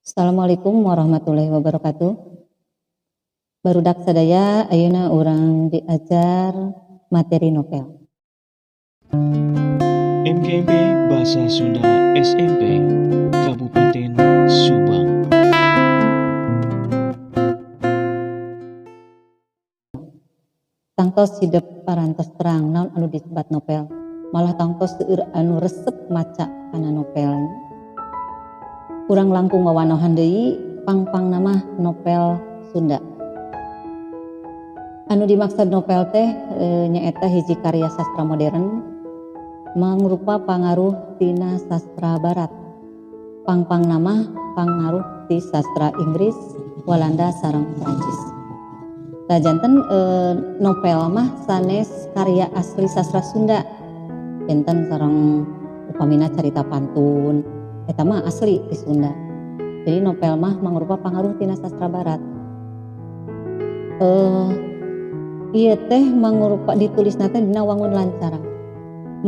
Assalamualaikum warahmatullahi wabarakatuh. Barudak sadaya, ayeuna urang diajar materi novel. MGMP Bahasa Sunda SMP Kabupaten Subang. Tangtos hidep parantos terang naon anu disebat novel. Malah tangtos seueur anu resep maca kana novel. Kurang langkung wawanohan deui pangpangna mah novel Sunda. Anu dimaksud novel teh nyaeta hiji karya sastra modern mangrupa pangaruh tina sastra barat. Pangpangna mah pangaruh ti sastra Inggris, Walanda sareng Prancis. Tah janten novel mah sanes karya asli sastra Sunda. Janten sareng upamina carita pantun eta mah asli di Sunda. Jadi novel mah mangrupa pangaruh tina sastra barat. Ieu teh mangrupa ditulisna teh dina wangun lancaran.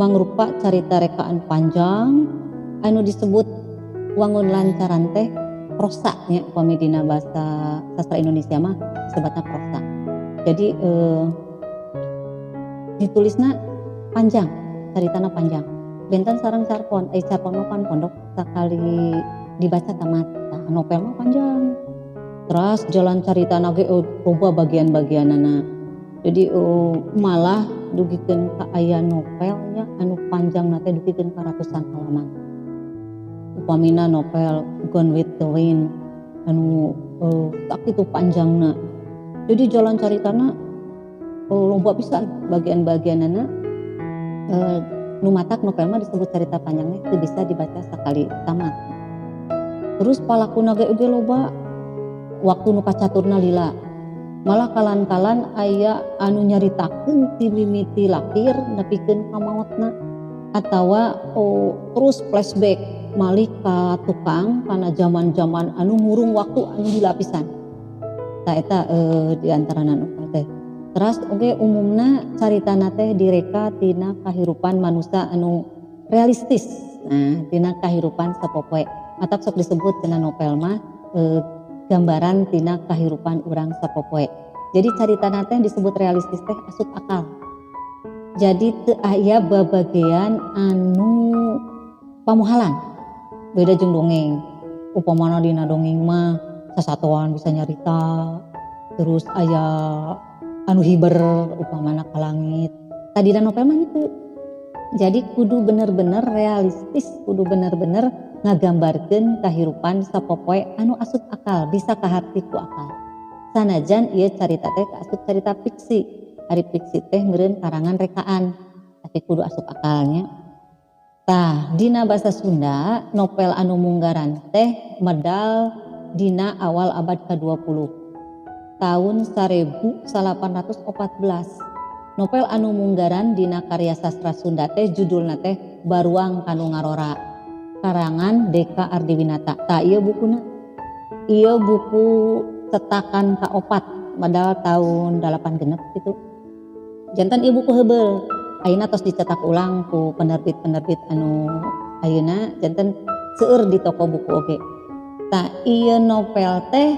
Mangrupa carita rekaan panjang anu disebut wangun lancaran teh prosa nya, upami dina bahasa sastra Indonesia mah disebutna prosa. Jadi ditulisna panjang, caritana panjang. Benten sareng carpon, carpon mah pan pondok sakali dibaca tamat. Nah, novel mah panjang. Terus jalan caritana ge loba bagian-bagianana. Jadi malah dugikeun ka aya novelnya anu panjangna teh dugikeun ka ratusan halaman. Upamina novel Gone with the Wind anu sakitu panjangna. Jadi jalan caritana loba pisan bagian-bagianana. Nu matak novel mah disebut carita panjangnya itu bisa dibaca sekali tamat. Terus palakuna ge oge loba, waktu nu kacaturna lila. Malah kalan-kalan aya anu nyaritakeun ti mimiti lahir nepikeun ka maotna atawa terus flashback malih ka tukang kana zaman-zaman anu ngurung waktu anu lila pisan. Tah eta di antarana novel teh. Teras oge umumna caritana teh direka tina kahirupan manusia anu realistis. Nah, tina kahirupan sapopoe. Matak sok disebut tina novel mah gambaran tina kahirupan urang sapopoe. Jadi caritana teh disebut realistis teh asup akal. Jadi teu aya babagean anu pamuhalan. Beda jeung dongeng. Upamana dina dongeng mah sasatoan bisa nyarita, terus aya anu hiber upamana ka langit. Tadina novel mah itu. Jadi kudu bener-bener realistis, kudu bener-bener ngagambarkeun kahirupan sapopoe anu asup akal, bisa kaharti ku akal. Sanajan ieu carita teh kaasup carita fiksi. Ari fiksi teh meureun karangan rekaan, tapi kudu asup akalnya. Tah, dina bahasa Sunda novel anu munggaran teh medal dina awal abad ke-20. Tahun 1814. Novel anu munggaran dina karya sastra Sunda teh judulna teh Baruang Kanu Ngarora, karangan Deka Ardiwinata. Tah ieu bukuna. Ieu buku cetakan ka-4 medal tahun 8 genep gitu. Janten ieu buku heubeul. Ayeuna tos dicetak ulang ku penerbit-penerbit anu ayeuna janten seueur di toko buku oge. Tah ieu novel teh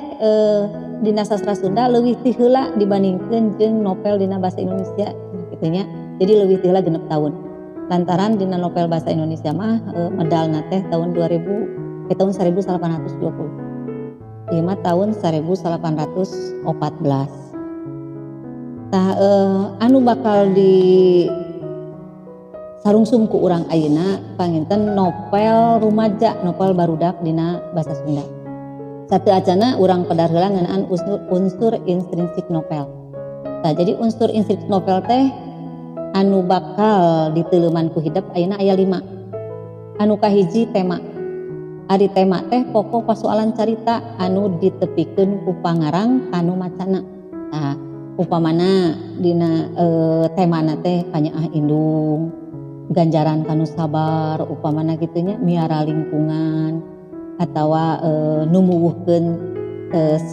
dina sastra Sunda leuwih ti heula dibandingkeun jeung novel dina bahasa Indonesia kitu nya. Jadi leuwih ti heula 6 tahun. Lantaran dina novel bahasa Indonesia mah medalna teh tahun 2000 tahun 1820. Ieu mah tahun 1814. Tah anu bakal di sarungsum ku urang ayeuna panginten novel rumaja, novel barudak dina bahasa Sunda. Satu acana urang pedar heula ngeunaan unsur intrinsik novel. Tah jadi unsur intrinsik novel teh anu bakal diteuleuman ku hidep ayeuna aya 5. Anu kahiji tema. Ari tema teh pokok pasoalan carita anu ditepikeun ku pangarang kanu macana. Tah upamana dina temana teh kanyaah indung, ganjaran kanu sabar, upamana kitu nya miara lingkungan atawa numuwuhkeun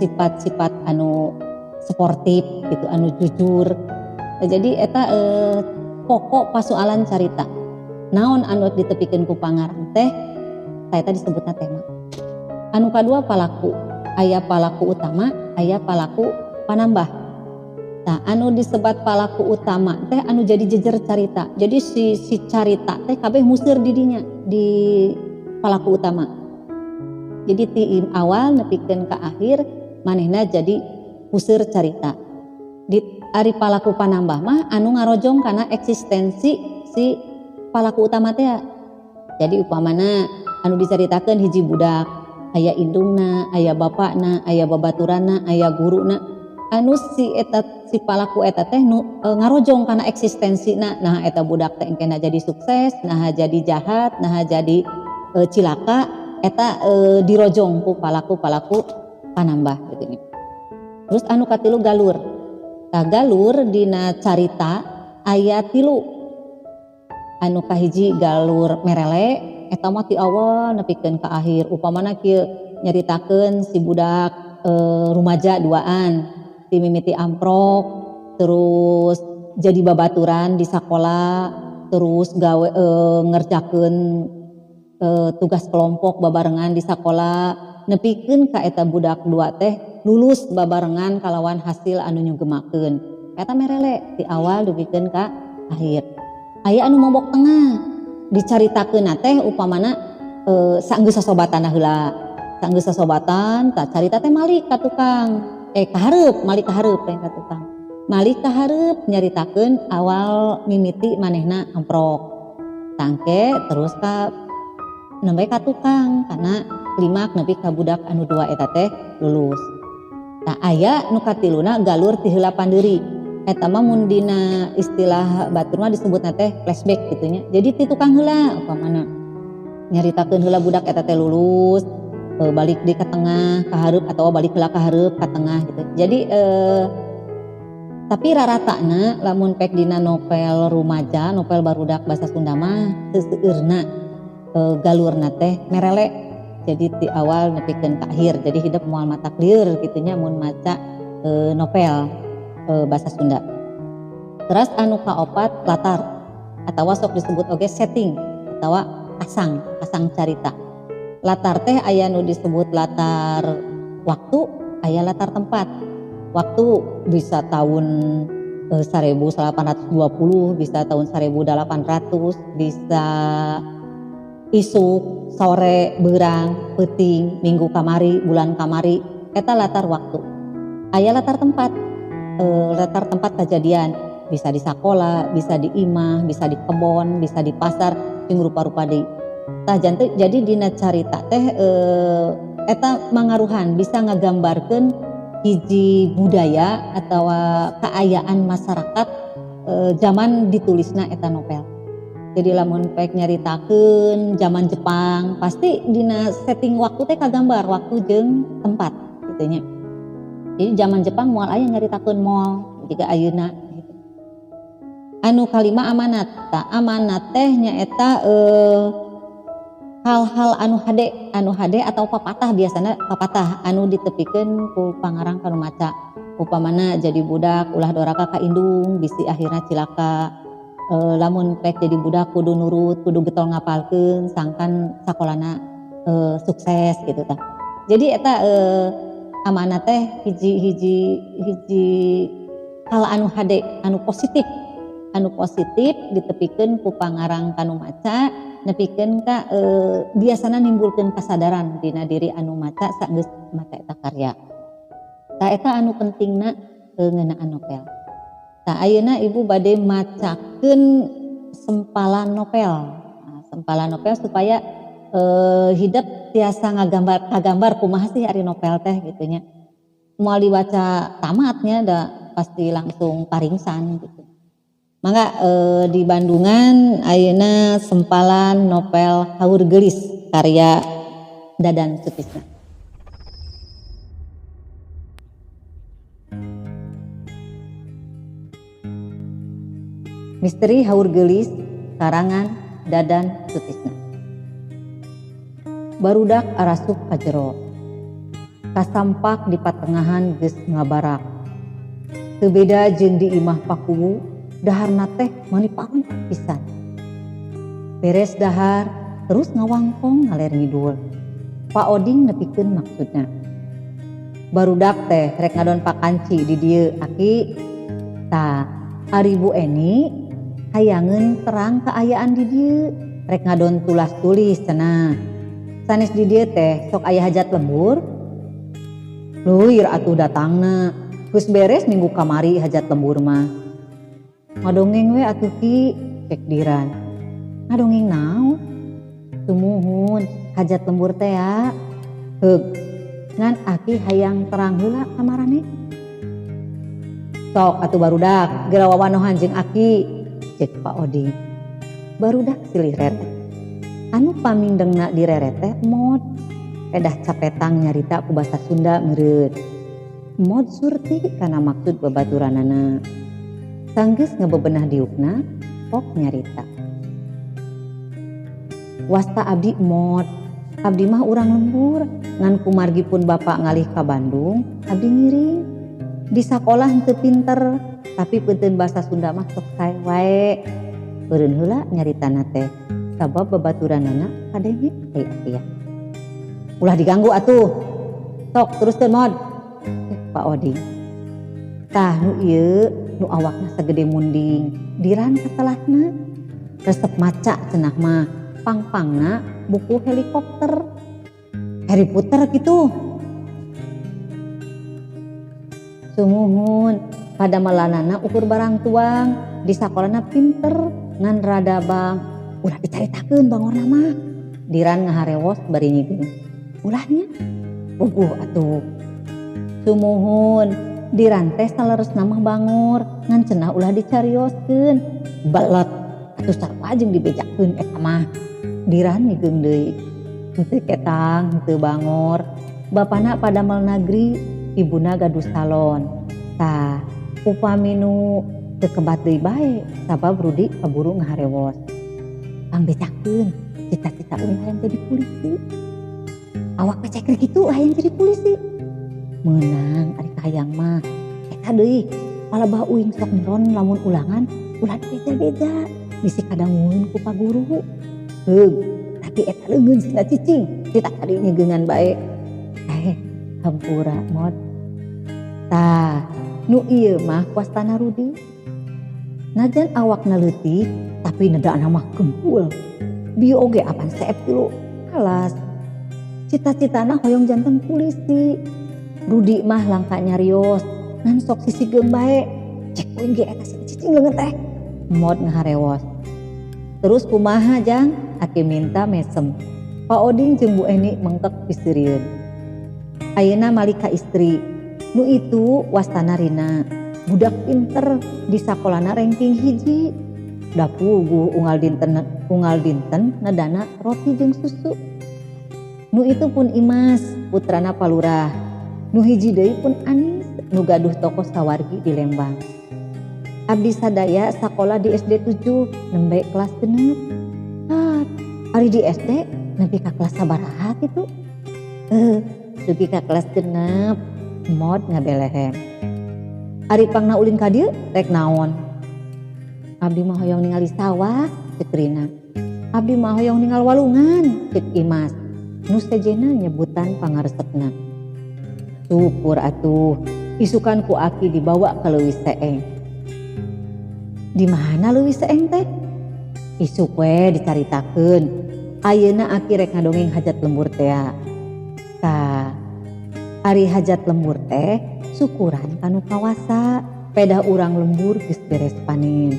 sifat-sifat anu sportif gitu, anu jujur. Jadi eta pokok pasoalan carita. Naon anu ditepikeun ku pangarang teh, eta disebutna tema. Anu kadua palaku, aya palaku utama, aya palaku panambah. Nah, anu disebat palaku utama teh anu jadi jejer carita. Jadi si carita teh kabeh museur di dinya di palaku utama. Jadi ti awal nepikeun ka akhir manehna jadi puseur carita. Di ari palaku panambah mah anu ngarojong kana eksistensi si palaku utama teh. Jadi upamana anu dicaritakeun hiji budak, aya indungna, aya bapakna, aya babaturanna, aya guruna. Anu si eta si palaku eta teh nu ngarojong kana eksistensina. Nah eta budak teh engkena jadi sukses, nah jadi jahat, nah jadi cilaka, eta dirojong ku palaku-palaku panambah gitu nya. Terus anu katilu galur. Tah galur dina carita aya tilu. Anu kahiji galur merele eta mah ti awal nepikeun ka akhir. Upamana kieu nyaritakeun si budak rumaja duaan ti mimiti amprok terus jadi babaturan di sakola terus gawe ngerjakeun tugas kelompok babarengan di sakola nepikeun ka eta budak dua teh lulus babarengan kalawan hasil anu nyugemakeun. Eta merele ti awal dugikeun ka akhir. Aya anu mobok tengah dicaritakeun teh upamana saenggeus sasobatan heula. Saenggeus sasobatan tah carita teh malik ka tukang. Ka hareup, malik ka hareup teh ka tukang. Malik ka hareup nyaritakeun awal mimiti manehna amprok. Tangke terus ka nembe ka tukang kana klimak nepi ka budak anu dua eta teh lulus. Tah aya nu katiluna galur ti heula pandeuri. Eta mah mun dina istilah batur mah disebutna teh flashback gitu nya. Jadi ti tukang heula upamana nyaritakeun heula budak eta teh lulus, balik di ka tengah ka hareup atawa balik heula ka hareup ka tengah gitu. Jadi tapi raratana lamun pek dina novel rumaja, novel barudak bahasa Sunda mah seseueurna galurna teh merele. Jadi ti awal nepikeun ka akhir. Jadi hidup moal matak lieur kitu nya mun maca novel bahasa Sunda. Terus anu kaopat latar atawa sok disebut oge setting atawa kasang carita. Latar teh aya nu disebut latar waktu, aya latar tempat. Waktu bisa tahun 1820, bisa tahun 1800, bisa isuk, sore, beurang, peuting, minggu kamari, bulan kamari, eta latar waktu. Aya latar tempat, latar tempat kejadian, bisa di sakola, bisa di imah, bisa di kebon, bisa di pasar, jeung rupa-rupa deui. Tah janten jadi dina carita teh eta mangaruhan bisa ngagambarkeun hiji budaya atawa kaayaan masyarakat zaman ditulisna eta novel. Jadi lamun pek nyaritakeun zaman Jepang pasti dina setting waktu teh kagambar waktu jeung tempat gitu nya. Jadi zaman Jepang moal aya nyaritakeun mall jiga ayeuna gitu. Anu kalima amanat. Tah amanat teh nyaeta hal-hal anu hade atau papatah, biasana papatah anu ditepikeun ku pangarang kanu maca. Upamana jadi budak ulah doraka ka indung bisi akhirna cilaka. Lamun pek jadi budak kudu nurut, kudu getol ngapalkeun sangkan sakolana sukses gitu tah. Jadi eta amanat teh hiji hal anu hade, anu positif. Anu positif ditepikeun ku pangarang kanu maca, nepikeun ka biasana nimbulkeun kasadaran dina diri anu maca sageus maca eta karya. Tah eta anu pentingna ngeunaan novel. Tah ayeuna ibu bade macakeun sempalan novel. Nah, sempalan novel supaya hidep tiasa kagambar kumaha sih ari novel teh gitu nya. Moal dibaca tamatnya da pasti langsung paringsan gitu. Mangga di Bandungan ayeuna sempalan novel Haur Geulis karya Dadan Sutisna. Misteri Haur Geulis karangan Dadan Sutisna. Barudak arasup ka jero. Kasampak di patengahan geus ngabarak. Teu beda jeung di imah pakuwu, daharna teh meuni paun pisan. Beres dahar terus ngawangkong ngaler ngidul. Pak Oding nepikeun maksudna. Barudak teh rek ngadon pakanci di dieu aki. Tah, ari Bu Eni hayangeun terang kaayaan di dieu, rek ngadon tulas tulis cenah. Sanes di dieu teh sok aya hajat lembur. Leuir atuh datangna. Geus beres minggu kamari hajat lembur mah. Ngadongeng we atuh ki, cek Diran. Ngadongeng naon? Sumuhun hajat lembur teh ya. Heug. Ngan aki hayang terang heula kamarane. Sok atuh barudak geura wawanohan jeung aki, cek Pak Oding. Barudak silih reret. Anu pamindengna direret teh Mod. Edah capetang nyarita ku basa Sunda meureun. Mod surti kana maksud babaturanana. Sanggeus ngebebenah diukna, pok nyarita. Wasta abdi Mod. Abdi mah urang lembur, ngan kumargi pun bapak ngalih ka Bandung, abdi ngiring. Di sakolah henteu pinter, tapi peuteun basa Sunda mah sok sae wae. Beureun heula nyaritana teh, sabab babaturanana kadenge aya-aya. Ulah diganggu atuh. Sok teruskeun Mod. Pak Oding. Tah nu ieu nu awakna sagede munding, Diran katelahna. Resep maca cenah mah, pang-pangna buku helikopter. Harry Potter gitu. Sumuhun pada malanana ukur barang tuang, di sakolana pinter ngan rada bang. Ulah dicaritakeun bangorna mah. Diran ngaharewos bari nyigeun. Ulahnya puguh atuh. Sumuhun Diran teh saleresna mah bangor ngan cenah ulah dicarioskeun. Belet atuh sarua jeung dibejakeun eta mah. Diran nyigeung deui. Henteu ketang, henteu bangor. Bapana padamel nagri, ibuna gaduh salon. Tah, upami nu teu kebat deui bae sabab Rudi kaburu ngaharewos. Pangbejakeun cita-cita uing hayang jadi polisi. Awak peceker kitu hayang jadi polisi. Meunang ari kahayang mah. Eta deui palebah uing sok nyeron lamun ulangan ulah dibeja-beja bisi kadangueun ku pa guru. Heug, tapi eta leungeun sina cicing, cita tadi nyegeungan bae. Hampura Mod. Tah, nu ieu mah wastana Rudi. Najan awakna leutik tapi nedana mah gempul. Bieu oge apan seep tilu alas. Cita-citana hoyong janten polisi. Rudi mah langka nyarios, ngan sok sisigeung bae. Cek uing ge eta cicing leungeun teh. Mod ngaharewos. Terus kumaha jang? Aki minta mesem. Pak Oding jeung Bu Eni mengkek piseurieun. Ayeuna malika istri. Nu itu wastana Rina. Budak pinter di sakolana ranking 1. Da puguh unggal dinten nedana roti jeung susu. Nu itu pun Imas, putrana Palurah. Nu hiji deui pun Anis, nu gaduh toko sawargi di Lembang. Abdi sadaya sakola di SD 7, nembe kelas 6. Ah, ari di SD nepi ka kelas sabaraha kitu? Dugi ka kelas 6, Mod ngabelehem. Ari pangna ulin ka dieu rek naon? Abdi mah hoyong ningali sawah, cek Rina. Abdi mah hoyong ningal walungan, cek Imas. Nu sejena nyebutan pangaresepna. Syukur atuh, isukan ku aki dibawa ke Leuwi Seeng. Di mana Leuwi Seeng teh? Isuk we dicaritakeun. Ayeuna aki rek ngadongeng hajat lembur tea. Tah, ari hajat lembur teh syukuran kanu kawasa, pedah urang lembur geus beres panen.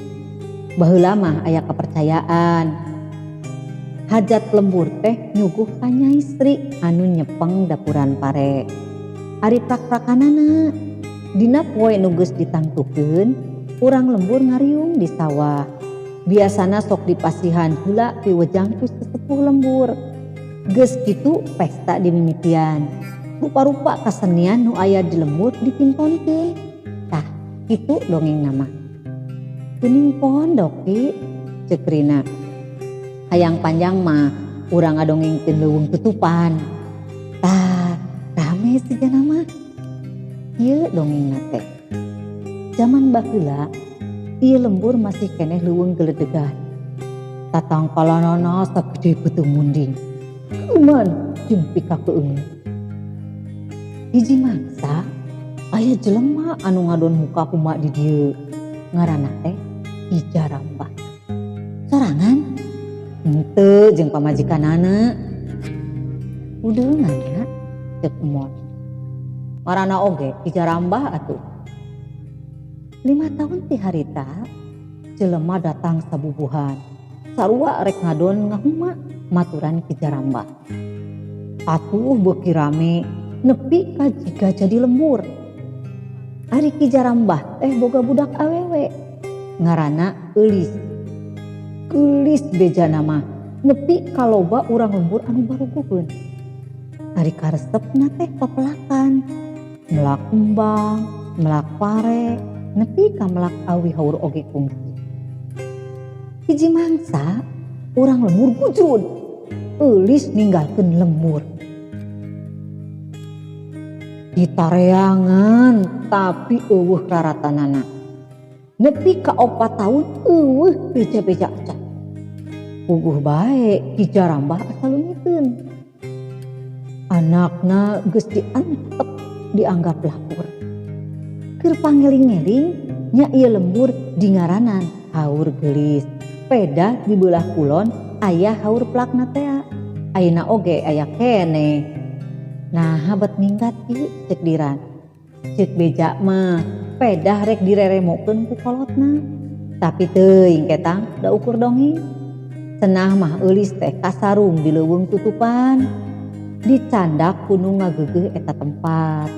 Baheula mah aya kepercayaan. Hajat lembur teh nyuguh ka Nyai Sri anu nyepeng dapuran pare. Ari prak-prakanana dina poe nu geus ditangtukeun, urang lembur ngariung di sawah. Biasana sok dipasihan heula piwejang ku sesepuh lembur. Geus kitu pesta dimimitian. Rupa-rupa kasenian nu aya di lembur ditintonkeun. Tah, kitu dongeng nama. Geuning pondok ki, ceuk Rina. Hayang panjang mah urang ngadongengkeun leuweung tutupan. Tah, rame sigana mah. Ieu dongengna teh. Zaman baheula ieu lembur masih keneh leuweung geledegan. Tatangkalanana sagede beuteung munding. Kuman, jeung pikakeungeut. Hiji mangsa aya jelema anu ngadon muka huma di dieu. Ngaranna teh Ki Jarambah. Sorangan henteu jeung pamajikanana. Udeungan nya ceuk Emon. Ngaranna oge Ki Jarambah atuh. 5 tahun ti harita jelema datang sabubuhan. Sarua rek ngadon ngahuma maturan Ki Jarambah. Atuh beuki rame nepi ka jiga jadi lembur. Ari Ki Jarambah teh boga budak awewe ngaranna Eulis. Geulis bejana mah nepi ka loba urang lembur anu baruguheun. Ari karesepna teh pepelakan, melak kembang, melak pare, nepi ka melak awi haur oge kungsi. Hiji mangsa urang lembur gujrud, Eulis ninggalkeun lembur. Ditareangan tapi eueuh raratanana. Nepi ka 4 tahun eueuh beja-beja acan. Puguh bae Ki Jarambah asa leungiteun. Anakna geus diantep dianggap lapur. Keur pangeling-eling nya ieu lembur dingaranan Haur Geulis. Peda di beulah kulon aya haur plakna tea. Ayeuna oge aya keneh. Nah bet minggat ki ceuk Diran. Ceuk beja mah pedah rek direremokeun ku kolotna. Tapi teuing ketang da ukur dongeng. Cenah mah Eulis teh kasarung di leuweung tutupan. Dicandak ku nu ngageugeuh eta tempat.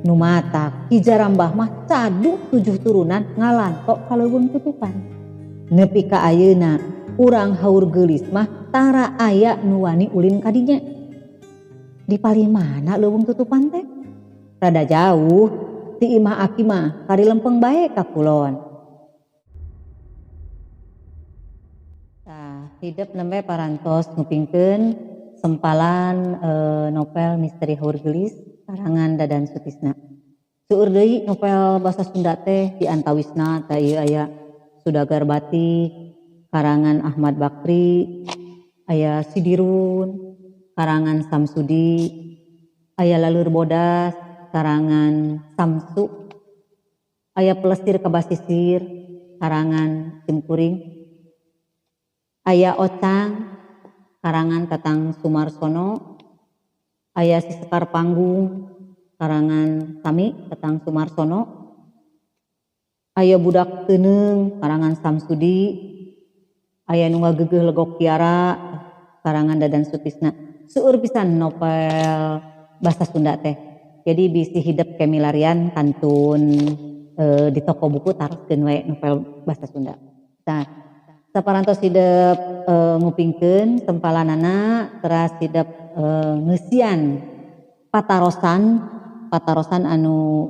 Nu matak Ki Jarambah mah cadu 7 turunan ngalanto ka leuweung tutupan. Nepi ka ayeuna urang Haur Geulis mah tara aya nu wani ulin ka dinya. Di palih mana leuweung tutupan teh? Rada jauh ti imah aki mah kari lempeng bae ka kulon. Tah, hidep nembe parantos ngupingkeun sempalan novel Misteri Haur Geulis karangan Dadan Sutisna. Seueur deui novel basa Sunda teh di antawisna tah ieu aya Sudagar Batik karangan Ahmad Bakri, aya Sidirun karangan Samsudi, aya Laleur Bodas karangan Samsu, aya Pelesir ka Basisir karangan Simkuring, aya Ocang karangan Tatang Sumarsono, aya Si Sekar Panggung karangan Sami Tatang Sumarsono, aya Budak Teuneung karangan Samsudi, aya Nu Ngageugeuh Legok Kiara karangan Dadan Sutisna. Seueur pisan novel bahasa Sunda teh. Jadi bisi hidep kemilarian kantun di toko buku taroskeun we novel bahasa Sunda. Tah, saparantos hidep ngupingkeun sempalanana teras hidep ngeusian patarosan anu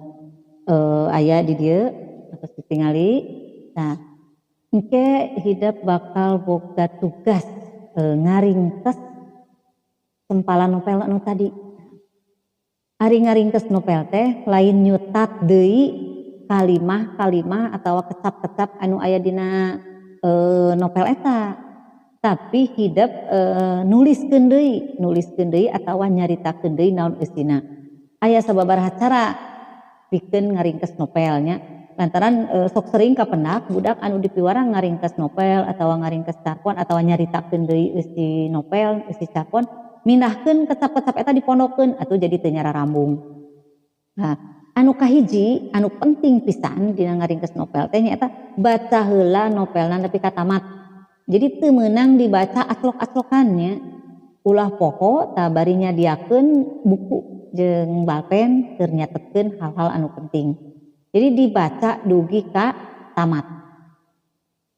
aya di dieu atos ditingali. Nah, engke hidep bakal boga tugas ngaringkes sempalan novel anu tadi. Ari ngaringkes novel teh lain nyutat deui kalimah-kalimah atawa kecap-kecap anu aya dina novel eta. Tapi hidep nuliskeun deui atawa nyaritakeun deui naon eusina. Aya sababaraha cara pikeun ngaringkes novelnya. Lantaran sok sering kapendak budak anu dipiwarang ngaringkes novel atawa ngaringkes carpon atawa nyaritakeun deui eusi novel, eusi carpon, mindahkeun kecap-kecap eta dipondokeun atuh jadi teu nyararambung. Nah, anu kahiji anu penting pisan dina ngaringkes novel teh nyaeta baca heula novelna nepi ka tamat. Jadi teu meunang dibaca aslok-aslokannya. Ulah poho tah bari nyadiakeun buku jeung balpen keur nyatetkeun hal-hal anu penting. Jadi dibaca dugi ka tamat.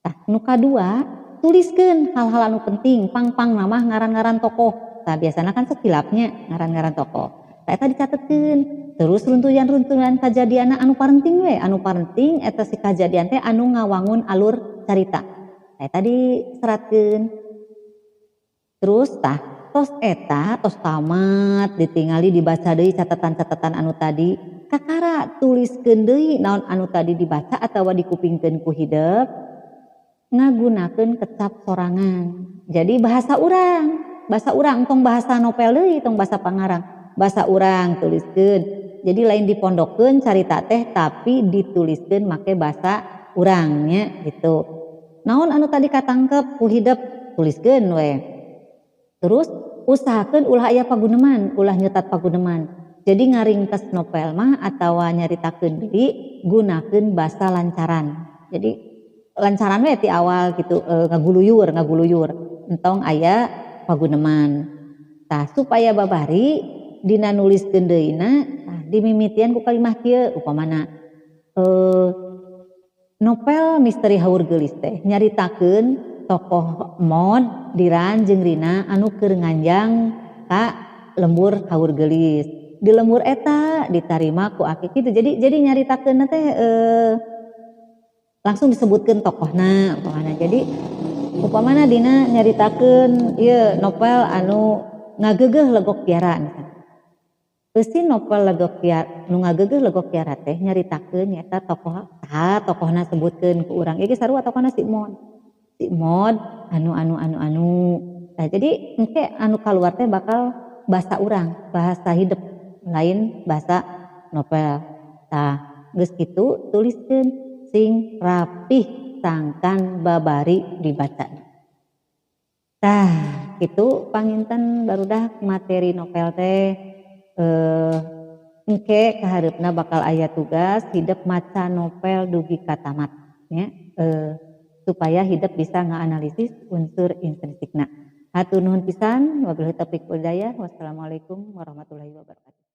Tah, nu kadua tuliskeun hal-hal anu penting, pang-pang mah ngaran-ngaran tokoh. Tah biasana kan sok hilapnya ngaran-ngaran tokoh. Tah eta dicatetkeun. Terus runtuyan-runtuyan kajadianna anu parenting we, anu parenting eta si kajadian teh anu ngawangun alur carita. Tah eta diseratkeun. Terus tah tos eta tos tamat ditingali dibaca deui catatan-catatan anu tadi, kakara tuliskeun deui naon anu tadi dibaca atawa dikupingkeun ku hidep ngagunakeun kecap sorangan. Jadi bahasa urang. Bahasa urang tong bahasa novel deui, tong bahasa pangarang, bahasa urang tuliskeun. Jadi lain dipondokkeun carita teh tapi dituliskeun make bahasa urang nya gitu. Naon anu tadi katangkep ku hidep tuliskeun we. Terus usahakeun ulah aya paguneman, ulah nyetat paguneman. Jadi ngaringkes novel mah atawa nyaritakeun deui gunakeun basa lancaran. Jadi lancaran we ti awal gitu, ngaguluyur ngaguluyur entong aya paguneman. Tah supaya babari dina nuliskeun deui-na tah dimimitian ku kalimah kieu upamana novel Misteri Haur Geulis teh nyaritakeun tokoh Mod, Diran jeung Rina anu keur nganjang ka lembur Haur Geulis. Di lembur eta ditarima ku aki kitu. Jadi nyaritakeunna teh langsung disebutkeun tokohna upamana. Jadi upamana dina nyaritakeun ieu novel anu ngageugeuh Legok Tiara misalnya. Eusi novel Legok Tiara nu ngageugeuh Legok Tiara teh nyaritakeun nyaeta tokoh saha tokohna sebutkeun ku urang. Ieu ge sarua tokohna si Mod. Si Mod anu anu anu anu. Nah jadi engke anu kaluar teh bakal bahasa urang, bahasa hidep lain bahasa novel. Tah geus kitu tuliskeun sing rapih sangkan babari dibaca. Tah kitu panginten barudak materi novel teh engke kahareupna bakal aya tugas hidep maca novel dugi ka tamat nya, supaya hidep bisa ngaanalisis unsur intrinsikna. Hatur nuhun pisan, wabillahi taufiq wal hidayah, wassalamualaikum warahmatullahi wabarakatuh.